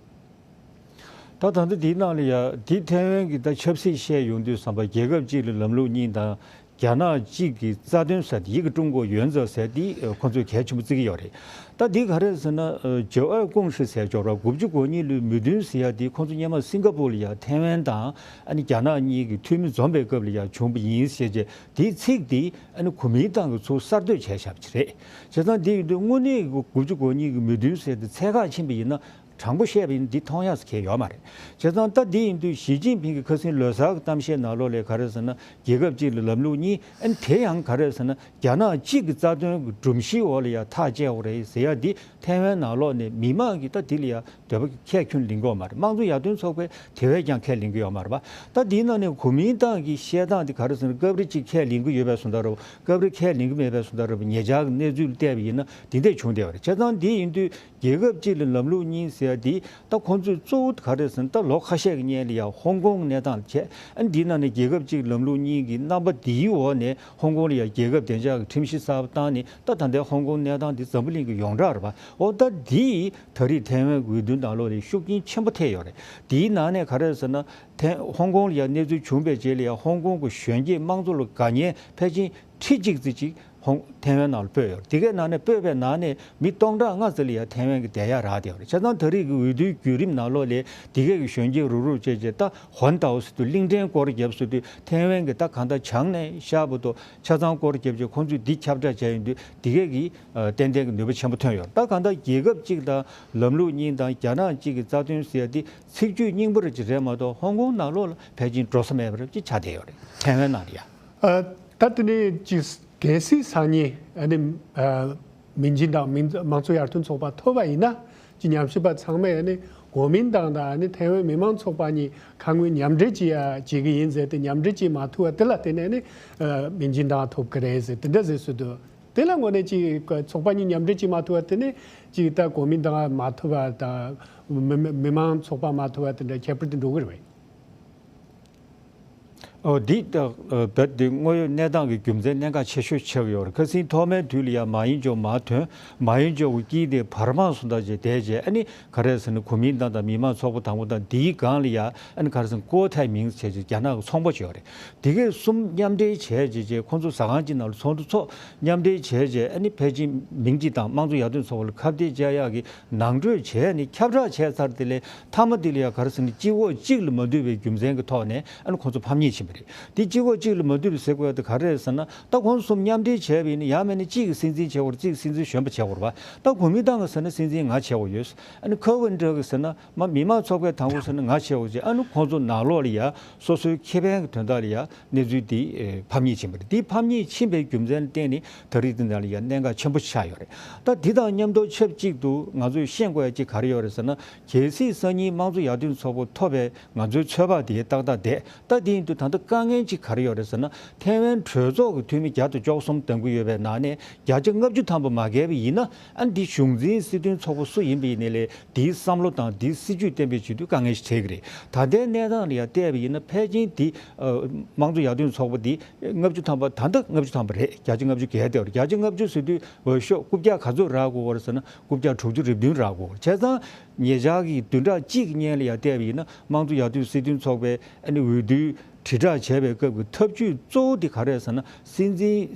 ད་ད་ལྟ་འདིའི་ནང་ལ་ཡ་འདི་ཐའེ་ཝན་གྱི་ད་ཆབ་སྲིད་བཤད་ཡོང་དུས་ཙམ་པ་རྒྱལ་ཁབ་གཅིག་ལ་ལམ་ལུགས་གཉིས་དང་རྒྱ་ནག་གཅིག་གི་རྩ་དོན་ཟེར་དེ་ཡི་གེ་ཀྲུང་གོ་ཡོན་ཙེ་ཟེར་དེ་ཁོང་ཚོས་གལ་ཆེན་པོ་བརྩི་གི་ཡོད་རེད། ད་འདི་ག་རེ་ཟེར་ན་ཨ་九二共识ཟེར་ཆོག་ར། དགུ་བཅུ་གོ་གཉིས་ལོའི་མོས་མཐུན་ཟེར་ཡ་དེ་ཁོང་ཚོ་སྔོན་མ་སིང་ག་པུར་ལ་ཡ་ཐའེ་ཝན་དང་ཨ་ནི་རྒྱ་ནག་གཉིས་ཀྱི་འཐུས་མི་འཛོམས་པའི་སྐབས་ལ་ཡ་བྱུང་བ་ཡིན་ཟེར་བྱས། དེའི་ཚིག་དེ་ཨ་ནི་གོ་མིན་ཏང་གིས་ཚུར་གསར་གཏོད་བྱས་བཞག་པ་ཅིག་རེད། བྱས་ཙང་དེ་ཡིན་དུས་དངོས་གནས་ཀྱི་དགུ་བཅུ་གོ་གཉིས་ཀྱི་མོས་མཐུན་ཟེར་དེ་ཚད་བཀག་ཕྱིན་པ་ཡིན་ན། དྲང་པོ་བཤད་པ་ཡིན་ན་འདི་མཐོང་ཡག་ཟེར་མཁན་ཡོད་མ་རེད། བྱས་ཙང་ད་འདི་ཡིན་དུས་ཞི་ཅིན་ཕིང་གི་ཁ་སང་ལོ་གསར་གྱི་གཏམ་བཤད་ནང་ལོགས་ལ་ག་རེ་ཟེར་ན། རྒྱལ་ཁབ་གཅིག་ལ་ལམ་ལུགས་གཉིས། ཨ་ནི་དེ་ཡང་ག་རེ་ཟེར་ན་རྒྱ་ནག་གཅིག་གི་རྩ་དོན་གྱི་སྒྲོམ་གཞིའི་འོག་ལ་ཡ་ཐག་བཅད་དགོས་རེད་ཟེར་ཡ་འདི་ཐའེ་ཝན་ནང་ལོགས་ནས་མི་མང་གིས་ད་འདི་ལ་ཡ་འདོད་པ་ཁས་ཁྱོན་ལེན་གྱི་ཡོད་མ་རེད། དམངས་གཙོ་ཡར་ཐོན་ཚོགས་པས་དེ་བས་ཀྱང་ཁས་ལེན་གྱི་ཡོད་མ་རེད་པ། ད་འདིའི་ནང་ནས་གོ་མིན་ཏང་གི་བཤད་སྟངས་འདི་ག་རེ་ཟེར་ན། སྐབས་རེ་གཅིག་ཁས་ལེན་གྱི་ཡོད་པའི་བཟོ་འདྲ་རེད། སྐབས་རེ་ཁས་ལེན་གྱི་མེད་པའི་བཟོ་འདྲ་རེད། ཉེ་ཆར་གྱི་གནས་ཚུལ་བལྟས་པ་ཡིན་ན་འདི་འདྲ་བྱུང་བསྡད་པ་རེད། བྱས་ཙང་འདི་ཡིན་དུས། རྒྱལ་ཁབ་གཅིག་ལ་ལམ་ལུགས་གཉིས་ཟེར་ཡ་འདི་ད་ཁོང་ཚོས་གཙོ་བོ་ག་རེ་ཟེར་ན། ད་ལོ་ཁ་ཤས་ཀྱི་སྔོན་ལ་ཡ་ཧོང་ཀོང་གནས་སྟངས་བྱས། ཨ་འདིའི་ནང་ནས་རྒྱལ་ཁབ་གཅིག་ལམ་ལུགས་གཉིས་ཀྱི་རྣམ་པ་འདིའི་འོག་ནས་ཧོང་ཀོང་ལ་ཡ་རྒྱལ་ཁབ་བདེ་འཇགས་ཀྱི་ཁྲིམས་གཞི་གསར་པ་བཏང་ནས། ད་ད་ལྟའི་ཧོང་ཀོང་གནས་སྟངས་འདི་འཛམ་བུ་གླིང་གི་ཡོངས་གྲགས་རེད་པ། འོ་ད་འདིས་ད་རེས་ཐའེ་ཝན་འོས་བསྡུ་ནང་ལོགས་ལ་ཤུགས་རྐྱེན་ཆེན་པོ་ཐེབས་ཡོད་རེད། དེའི་ནང་ནས་ག་རེ་ཟེར་ན། ཐའེ་ཧོང་ཀོང་ལ་ཡ་གནས་ཚུལ་བྱུང་བའི་རྗེས་ལ་ཡ་ཧོང་ཀོང་གི་གཞོན་སྐྱེས་དམངས་གཙོ་ལ་དགའ་མཁན་ཕལ་ཆེར་ཁྲི་གཅིག་ཙམ་ཅིག་ཧོང་ཐའེ་ཝན་ནང་ལ་སྤོས་ཡོད་རེད། དེ་གའི་ནང་ནས་སྤོས་པའི་ནང་ནས་མི་སྟོང་ཕྲག་ལྔ་ཙམ་ལ་ཡ་ཐའེ་ཝན་གྱི་བསྡད་ཡག་རག་བསྡད་ཡོད་རེད། བྱས་ཙང་ད་རེས་ཀྱི་འོས་བསྡུའི་བརྒྱུད་རིམ་ནང་ལོགས་ལ་དེ་གའི་གི་གཞོན་སྐྱེས་རུག་རུག་བྱས་བྱས། ད་ཧོན་ཏའོ་ཟེར་དུས་གླིང་ཕྲན་སྐོར་རྒྱབ་ཟེར་དུས། ཐའེ་ཝན་གྱི་ད་གང་ལྟར་བྱང་ནས་ཤར་བར་དུ་ཆ་ཚང་སྐོར་རྒྱབ་བྱས། ཁོང་ཚོས་འདི་ཁྱབ་བསྒྲགས་བྱས་ཡོང་དུས་དེ་གའི་གི་ཨ་ཏན་ཏན་གྱི་ནུས་པ་ཆེན་པོ་ཐོན་ཡོད། ད་གང་ལྟར་རྒྱལ་ཁབ་གཅིག་དང་ལམ་ལུགས་གཉིས་དང་རྒྱ་ནག་གཅིག་གི་རྩ་དོན་ཟེར་ཡ་འདི་ཚིག་བརྗོད་རྙིང་པ་རེ་ཅིག་རེད་མ་གཏོགས་ཧོང་ཀོང་ནང་ལོགས་ལ་ཕལ་ཆེར་འགྲོ་ས་མེད་པ་རེད་ཅེས་ཆགས་བསྡད་ཡོད་རེད། ཐའེ་ཝན་ནང་ལ་ཡ། ཨ། ད་དེ་ནས་ཅིག་གལ་སྲིད་སང་ཉིན་ཨ་ནི་ཨ་མིང་ཆེན་དང་མིང་དམངས་གཙོ་ཡར་ཐོན་ཚོགས་པ་ཐོབ་པ་ཡིན་ན། ཅིག་ཉམས་ཞིབ་པ་ཚང་མས་ཨ་ནི་ གོ་མིན་ཏང་དང་ཨ་ནི་ཐའེ་ཝན་མི་དམངས་ཚོགས་པ་གཉིས་ཁ་སྔོན་མཉམ་འབྲེལ་བྱེད་ཡ་བྱེད་ཀྱི་ཡིན་ཟེར་ཏེ། མཉམ་འབྲེལ་བྱེད་མ་ཐུབ་པ་དེ་ལ་བརྟེན་ནས་ནི་ཨ་མིང་ཅི་དང་ཐོབ་ཀྱི་རེད་ཟེར་དེ་འདྲ་ཟེར་སྲོལ་འདུག་དེ་ལ་དངོས་གནས་ཅིག་ཚོགས་པ་གཉིས་མཉམ་འབྲེལ་བྱེད་མ་ཐུབ་པ་དེ་ནི་ཅིག་ད་གོ་མིན་ཏང་མ་ཐུབ་པ་དང་མི་མི་མི་དམངས་ཚོགས་པ་མ་ཐུབ་པ་དེ་འདྲ་ཁྱད་པར་དེ་འགྲོ་གི་རེད་པས། ཨོ་འདི་ད་ཨ་རྦད་དེ་དངོས་ཡོད་གནས་སྟངས་ཀྱི་རྒྱུ་མཚན་གནད་འགག་ཆེ་ཤོས་ཆགས་ཡོད་རེད། ཁ་སང་ཐོག་མའི་དུས་ལ་ཡ་མ་ཡིན་ཅོག་མ་ཐོན། མ་ཡིན་ཅོག་གི་དཀྱིལ་དེ་བར་མང་སུ་འདྲ་བྱས་བསྡད་བྱས། ཨ་ནི་ག་རེ་ཟེར་ན་གོ་མིན་ཏང་དང་མི་དམངས་ཚོགས་པ་དང་པོ་དང་དེའི་སྒང་ལ་ཡ་ཨ་ནི་ག་རེ་ཟེར་ན་ཀོ་ཐའེ་མིང་བྱས་བྱས་རྒྱ་ནག་གི་ཚོང་པ་ཅིག་ཡོད་རེད། དེ་གས་གསུམ་མཉམ་འབྲེལ་བྱས་བྱས་བྱས་ཁོང་ཚོ་ཟ་ཁང་གཅིག་ནང་ལ་ཚོགས་འདུ་ཚོགས། མཉམ་འབྲེལ་བྱས་བྱས་ཨ་ནི་ཕལ་ཆེར་མིང་གཅིག་དང་དམངས་གཙོ་ཡར་ཐོན་ཚོགས་པ་ལ་ཁ་གཏད་བཅག་ཡག་གི་ནང་གྲོས་བྱས་ནས་ཁྱབ་བསྒྲགས་བྱས་ཚར། དེ་ལས་མཐའ་མ་དེ་ལ་ཡ་ག་རེ་ཟེར་ན་སྤྱི་འོག་གཅིག་ལ་མ་འདུས་པའི་རྒྱུ་མཚན་གྱི་ཐོག་ནས་ཨ་ནི་ཁོང་ཚོ་ཕམ་ཉེས་ཕྱིན་པ་རེད། དེ་སྤྱི་འོག་གཅིག་ལ་མ་འདུས་པ་ཟེར་དགོས་ཡ་དེ་ག་རེ་རེད་ཟེར་ན། ད་ཁོང་ཚོ་གསུམ་མཉམ་འབྲེལ་བྱས་པ་ཡིན་ན་ཡང་མིན་ན་གཅིག་གིས་སྲིད་འཛིན་བྱེད་དགོས་རེད། གཅིག་གིས་སྲིད་འཛིན་གཞོན་པ་བྱེད་དགོས་རེད་པ། ད་གོ་མིན་ཏང་གིས་ཟེར་ན་སྲིད་འཛིན་ང་བྱེད་དགོས་ཡོད། ཨ་ནི་ཁོ་ཝུན་ཀྲོ་གིས་ཟེར་ན་མ་མི་དམངས་ཚོགས་པའི་དང་པོ་ཟེར་ན་ང་བྱེད་དགོས་ཅེས། ཨ་ནི་ཁོང་ཚོ་ནང་ལོགས་ལ་ཡ་སོ་སོའི་ཁེ་ཕན་གྱི་དོན་དག་ལ་ཡ་གནས་ཚུལ་འདི་ཨེ་ཕམ་ཉེས་ཕྱིན་པ་རེད། འདི་ཕམ་ཉེས་ཕྱིན་པའི་རྒྱུ་མཚན་ལ་བརྟེན་ནས་ད་རེས་འདི་ནང་ལ་ཡང་གནད་འགག་ཆེན་པོ་ཆགས་ཡོད་རེད། ད་འདི་དང་མཉམ་དུ་ཆབས་ཅིག་ཏུ་ང་ཚོས་ཤེས་དགོས་ཡ་གཅིག་ག་རེ་ཡོད་རེད་ཟེར་ན། གལ་སྲིད་སང་ཉིན་དམངས་གཙོ་ཡར་ཐོན་ཚོགས་པ་ཐོབ་པའི་ང་ཚོའི་ཚོད་དཔག་དེ་ཏག་ཏག་བསྡད། ད་དེ་ཡིན་དུས་ད་ལྟ་དཀའ་ངལ་གཅིག་ག་རེ་ཡོད་རེད་ཟེར་ན། ཐའེ་ཝན་གྲོས་ཚོགས་ཀྱི་འཐུས་མི་བརྒྱ་དང་བཅུ་གསུམ་འདེམས་ཀྱི་ཡོད་པའི་ནང་ནས་བརྒྱ་ཆ་ལྔ་བཅུ་ཐམ་པ་མ་བརྒལ་བ་ཡིན་ན། ཨ་ནི་འདི་གཞུང་འཛིན་སྲིད་དོན་ཚོགས་པ་སུ་ཡིན་པ་ཡིན་ནའི་ལས་དེའི་བསམ་བློ་དང་དེའི་སྲིད་ཇུས་གཏན་འབེབས་བྱེད་དུས་དཀའ་ངལ་ཞིག་འཕྲད་ཀྱི་རེད། ད་ལྟའི་གནས་སྟངས་ལ་ཡང་བལྟས་པ་ཡིན་ན་ཕལ་ཆེར་འདི་ཨ་དམངས་གཙོ་ཡར་ཐོན་ཚོགས་པ་འདི་ལྔ་བཅུ་ཐམ་པ། ད་ལྟ་ལྔ་བཅུ་ཐམ་པ་རེད། བརྒྱ་ཆ་ལྔ་བཅུ་བརྒལ་བསྡད་པ་རེད། བརྒྱ་ཆ་ལྔ་བཅུ་ཟེར་དུས་འོས་ཤོག་རྐུབ་བཀྱག་ག་ཚོད་རག་དགོས་པ་རེད་ཟེར་ན། རྐུབ་བཀྱག་དྲུག་ཅུ་རེ་བདུན་རག་དགོས། བྱས་ཙང་ཉེ་ཆར་གྱི་བདུན་ཕྲག་གཅིག་གི་སྔོན་ལ་ཡང་བལྟས་པ་ཡིན་ན་དམངས་གཙོ་ཡར་ཐོན་སྲིད་དོན་ཚོགས་པའི་ཨ་ནི་འོས་བསྡུའི་དྲིལ་བསྒྲགས་བྱས་པའི་སྐབས་ཀྱི་ཐབས་ཇུས་གཙོ་བོ་དེ་ག་རེ་རེད་ཟེར་ན། སྲིད་འཛིན་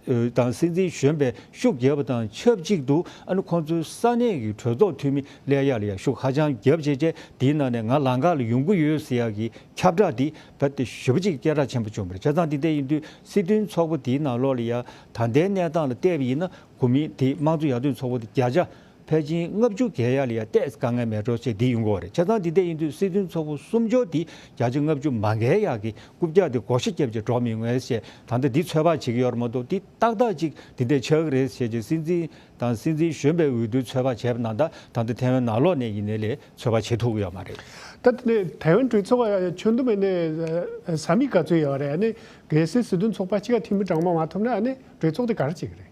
དང་སྲིད་འཛིན་གཞོན་པའི་ཤུགས་རྒྱབ་པ་དང་ཆབས་ཅིག་ཏུ་ཨ་ནི་ཁོང་ཚོའི་ས་གནས་ཀྱི་གྲོས་ཚོགས་འཐུས་མི་སླེབས་ཡག་ལ་ཡང་ཤུགས་ཧ་ཅང་རྒྱབ་བྱས་བྱས། དེའི་ནང་ནས་ང་ལམ་ཁ་ལ་ཡོང་གི་ཡོད་ཟེར་ཡག་གི་ཁྱབ་བསྒྲགས་དེ་རྦད་དེ་ཞེ་པོ་ཅིག་སྐད་གྲགས་ཆེན་པོ་བྱུང་བ་རེད། བྱས་ཙང་དེ་འདྲ་ཡིན་དུས་སྲིད་དོན་ཚོགས་པ་དེའི་ནང་ལོགས་ལ་ཡང་ད་ལྟའི་གནས་སྟངས་ལ་བལྟས་པ་ཡིན་ན་གོ་མིན་དེ་དམངས་གཙོ་ཡར་ཐོན་ཚོགས་པ་དེ་བརྒྱ་ཆ་ཕལ་ཆེར་ལྔ་བཅུ་བརྒལ་ཡག་ལ་ཡང་ཏོག་ཙམ་དཀའ་ངལ་མེད་འགྲོ་ཞེས་འདི་ཡོང་གི་ཡོད་རེད། བྱས་ཙང་འདི་འདྲ་ཡིན་དུས་སྲིད་དོན་ཚོགས་པ་གསུམ་ཆར་འདི་བརྒྱ་ཆ་ལྔ་བཅུ་མ་བརྒལ་ཡག་གི་རྐུབ་བཀྱག་དེ་བགོ་བཤའ་བརྒྱབ་བྱས་འགྲོ་མི་ཡོང་ངེས་ཞེས་ད་ལྟ་འདི་ཚོད་དཔག་བྱེད་ཀྱི་ཡོད་རེད་མ་གཏོགས། འདི་ཏག་ཏག་ཅིག་འདི་འདྲ་ཆགས་ཀྱི་རེད་ཞེས་ཀྱི་སྲིད་འཛིན་དང་སྲིད་འཛིན་གཞོན་པའི་འོས་བསྡུའི་ཚོད་དཔག་བྱས་པ་ན། ད་ད་ལྟ་ཐའེ་ཝན་ནང་ལོགས་ནས་ཡིན་ནའི་ལས་ཚོད་དཔག་བྱེད་ཐུབ་ཀྱི་ཡོད་མ་རེད། ད་དེ་ནས་ཐའེ་ཝན་གྲོས་ཚོགས་ཆུང་དུ་མེད་ནས་ས་མིག་ག་ཚོད་ཡོད་རེད། ཨ་ནི་གལ་སྲིད་སྲིད་དོན་ཚོགས་པ་གཅིག་ག་འཐུས་མི་གྲངས་མང་མ་ཐོབ་ན་ཨ་ནི་གྲོས་ཚོགས་དེ་ག་རེ་བྱེད་ཀྱི་རེད།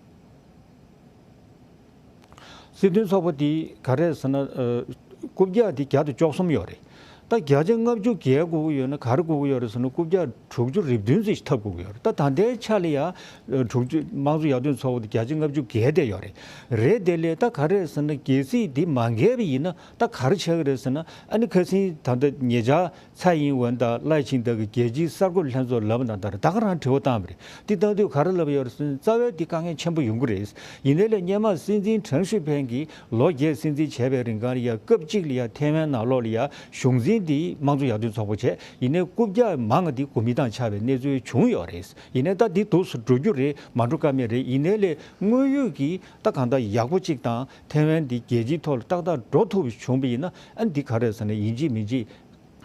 སྲིད་དོན་ཚོགས་པ་འདི་ག་རེ་ཟེར་ན། ཨ་རྐུབ་བཀྱག་འདི་བརྒྱ་དང་བཅུ་གསུམ་ཡོད་རེད། ད་བརྒྱ་ཆ་ལྔ་བཅུ་བརྒལ་དགོས་ཀྱི་ཡོད་ན་ག་རེ་དགོས་ཀྱི་ཡོད་རེད་ཟེར་ན། རྐུབ་བཀྱག་དྲུག་ཅུ་རེ་བདུན་ཙམ་ཞིག་ཐོབ་དགོས་ཀྱི་ཡོད་རེད། ད་ད་ལྟའི་ཆ་ལ་ཡང་དྲུག་ཅུ། དམངས་གཙོ་ཡར་ཐོན་ཚོགས་པ་འདི་བརྒྱ་ཆ་ལྔ་བཅུ་བརྒལ་བསྡད་ཡོད་རེད། རེད་དེ་ལས་ད་ག་རེ་ཟེར་ན། གལ་སྲིད་འདི་མ་བརྒལ་བ་ཡིན་ན་ད་ག་རེ་ཆགས་ཀྱི་རེད་ཟེར་ན། ཨ་ནི་ཁ་སང་ད་ལྟ་ཉེ་ཆར་ཚའེ་ཡིན་ཝེན་དང་ལའེ་ཆིང་ཏེ་གི་རྒྱལ་སྤྱིའི་གསར་འགོད་ལྷན་ཚོགས་ལབ་པ་ན་ད་ད་ག་རང་དྲི་བ་བཏང་བ་རེད། འདི་བཏང་དུས་ག་རེ་ལབ་ཡོད་རེད་ཟེར་ན། རྩ་བའི་འདི་དཀའ་ངལ་ཆེན་པོ་ཡོང་གི་རེད། ཡིན་ནའི་ལས་སྔོན་མ་སྲིད་འཛིན་ཁྲེན་ཧྲི་ཕེན་གྱིས་ལོ་བརྒྱད་སྲིད་འཛིན་བྱས་པའི་རིང་གང་ལ་ཡ་སྐབས་གཅིག་ལ་ཡ་ཐའེ་ཝན་ནང་ལོགས་ལ་ཡ་གཞུང་འཛིན་འདི་དམངས་གཙོ་ཡར་ཐོན་ཚོགས་པ་བྱས། ཡིན་ནའི་རྐུབ་བཀྱག་མང་བ་འདི་གོ་མིན་ཏང་ཆགས་པའི་གནས་ཚུལ་བྱུང་ཡོད་རེད། ཡིན་ནའི་ད་འདི་འདུག་སེ་འགྲོ་རྒྱུ་རེད། མ་འགྲོ་ཀ་མེད་རེད། ཡིན་ནའི་ལས་དངོས་ཡོད་ཀྱི་ད་གང་ལྟར་ཡག་པོ་གཅིག་དང་ཐའེ་ཝན་འདི་རྒྱལ་སྤྱིའི་ཐོག་ལ་ཏག་ཏག་འགྲོ་ཐུབ་པ་བྱུང་བ་ཡིན་ན། ཨ་ནི་འདི་ག་རེ་ཟེར་ན། ཡིན་གཅིག་མིན་གཅིག་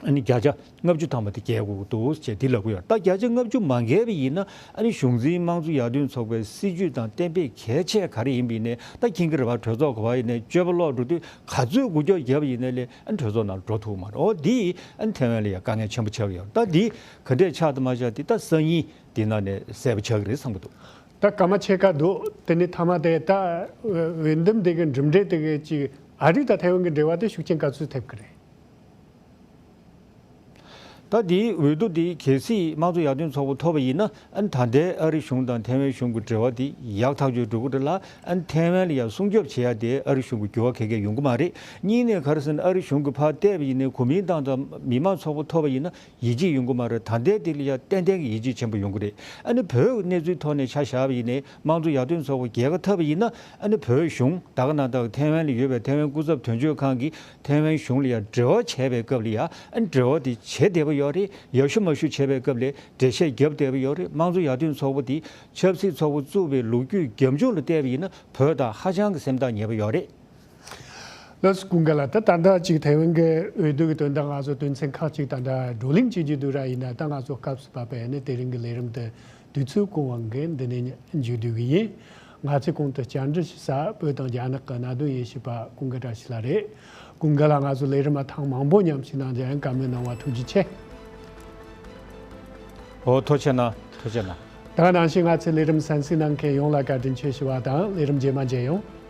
ཨ་ནི་བརྒྱ་ཆ་ལྔ་བཅུ་ཐམ་པ་དེ་བརྒལ་དགོས་ཀྱི་འདུག་ཅེས་འདི་ལབ་ཀྱི་ཡོད། ད་བརྒྱ་ཆ་ལྔ་བཅུ་མ་བརྒལ་བ་ཡིན་ན་ཨ་ནི་གཞུང་འཛིན་དམངས་གཙོ་ཡར་ཐོན་ཚོགས་པའི་སྲིད་ཇུས་དང་གཏན་འབེབས་གལ་ཆེ་ག་རེ་ཡིན་པ་ཡིན་ནའི་ད་མཁྱེན་གྱི་རེད་པ། གྲོས་ཚོགས་ག་པར་ཡིན་ནའི་སྤྱོད་པ་ལོག་འགྲོ་དུས་ག་ཚོད་འགུལ་སྐྱོད་བརྒྱབ་པ་ཡིན་ནའི་ལས་ཨ་ནི་གྲོས་ཚོགས་ནང་འགྲོ་ཐུབ་མ་རེད། འོ་འདི་ཨ་ནི་ཐའེ་ཝན་ལ་ཡང་དཀའ་ངལ་ཆེན་པོ་ཆགས་ཀྱི་ཡོད། ད་འདི་ག་འདྲས་ཆགས་འདུག་མ་ཆགས་འདི་ད་སང་ཉིན་འདི་ནང་ནས་གསལ་པོ་ཆགས་ཀྱི་རེད་བསམ་གྱི་འདུག་ད་སྐར་མ་ཕྱེད་ཀ་འདུག་དེ་ནས་མཐའ་མ་དེ་ད་འོས་འདེམས་དེ་གི་གྲུབ་འབྲས་དེ་གི་ཅིག་ཨ་རི་དང་ཐའེ་ཝན་གྱི་འབྲེལ་བ་དེ་ཤུགས་རྐྱེན་ག་ཚོད་ཐེབས་ཀྱི་རེད། ད་འདིའི་འོས་བསྡུ་འདི་གལ་སྲིད་དམངས་གཙོ་ཡར་ཐོན་ཚོགས་པ་ཐོབ་པ་ཡིན་ན། ཨ་ནི་ད་ལྟའི་ཨ་རི་གཞུང་དང་ཐའེ་ཝན་གཞུང་གི་འབྲེལ་བ་འདི་ཡག་ཐག་ཆོད་འགྲོ་གི་རེད་ལ། ཨ་ནི་ཐའེ་ཝན་ལ་ཡང་སྲུང་སྐྱོབ་བྱེད་ཡ་དེ་ཨ་རི་གཞུང་གི་འགྱུར་བ་ག་གེ་ཡོང་གི་མ་རེད། གཉིས་ནས་ག་རེ་ཟེར་ན། ཨ་རི་གཞུང་གི་ཕར་བལྟས་པ་ཡིན་ནའི་གོ་མིན་ཏང་དང་མི་དམངས་ཚོགས་པ་ཐོབ་པ་ཡིན་ན་ཡིད་ཆེས་ཡོང་གི་མ་རེད། ད་ལྟའི་དེ་ལ་ཡང་ཏན་ཏན་གྱི་ཡིད་ཆེས་ཆེན་པོ་ཡོང་གི་རེད། ཨ་ནི་བོད་ཀྱི་གནས་ཚུལ་ཐོག་ནས་ཆ་བཞག་པ་ཡིན་ནའི་དམངས་གཙོ་ཡར་ཐོན་ཚོགས་པ་རྒྱལ་ཁ་ཐོབ་པ་ཡིན་ན། ཨ་ནི་བོད་གཞུང་ད་ག་ནང་ལྟར་ཐའེ་ཝན་ལ་ཡོད་པའི་ཐའེ་ཝན་སྐུ་ཚབ་དོན་གཅོད་ཁང་གིས་ཐའེ་ཝན་གཞུང་ལ་ཡང་འབྲེལ་བ་བྱས་པའི་སྐབས་ལ་ཡང་ཨ་ནི་འབྲེལ་བ་དེ་བྱེད་བདེ་པོ་ཡོད་རེད། ཡག་ཤོས་མ་ཤོས་བྱས་པའི་སྐབས་ལ་འགྲེལ་བཤད་བརྒྱབ་བདེ་པོ་ཡོད་རེད། དམངས་གཙོ་ཡར་ཐོན་ཚོགས་པ་དེ་ཆབ་སྲིད་ཚོགས་པ་བཙུགས་པའི་ལོ་རྒྱུས་རྒྱབ་ལྗོངས་ལ་བལྟས་པ་ཡིན་ན་བོད་དང་ཧ་ཅང་གི་སེམས་ཐག་ཉེ་པོ་ཡོད་རེད། ལགས་སོ། ཀུན་དགའ་ལགས། ད་ད་ལྟ་ཅིག་ཐའེ་ཝན་གྱི་འོས་བསྡུ་གི་དོན་དག་ང་ཚོ་དོན་ཚན་ཁག་ཅིག་ད་ལྟ་བགྲོ་གླེང་བྱེད་ཀྱི་འདུག་ར། ཡིན་ན་ད་ང་ཚོ་སྐབས་སུ་བབས་པས་ནི་དེ་རིང་གི་ལས་རིམ་དེ་དུས་ཚོད་སྐུ་དབང་གིས་འདི་ནས་མཇུག་བསྡུ་གི་ཡིན། ང་ཚོའི་གོང་དུ་བཅར་འདྲི་ཞུ་ས་བོད་དང་རྒྱ་ནག་གི་གནད་དོན་དབྱེ་ཞིབ་པ་ཀུན་དགའ་བཀྲ་ཤིས་ལགས་རེད། ཀུན་དགའ་ལགས་ང་ཚོ་ལས་རིམ་མ་ཐེངས་མང་པོ་མཉམ་ཞུགས་གནང་བྱས་བཀའ་མོལ་གནང་བ་ཐུགས་རྗེ་ཆེ། ཨོ་ཐུགས་རྗེ་གནང་། ཐུགས་རྗེ་གནང་། ད་ག་ནང་བཞིན་ང་ཚོའི་ལས་རིམ་གསན་གཟིགས་གནང་མཁན་ཡོངས་ལ་བཀའ་དྲིན་ཆེ་ཞུ་བ་དང་ལས་རིམ་རྗེས་མ་མཇལ་ཡོང་།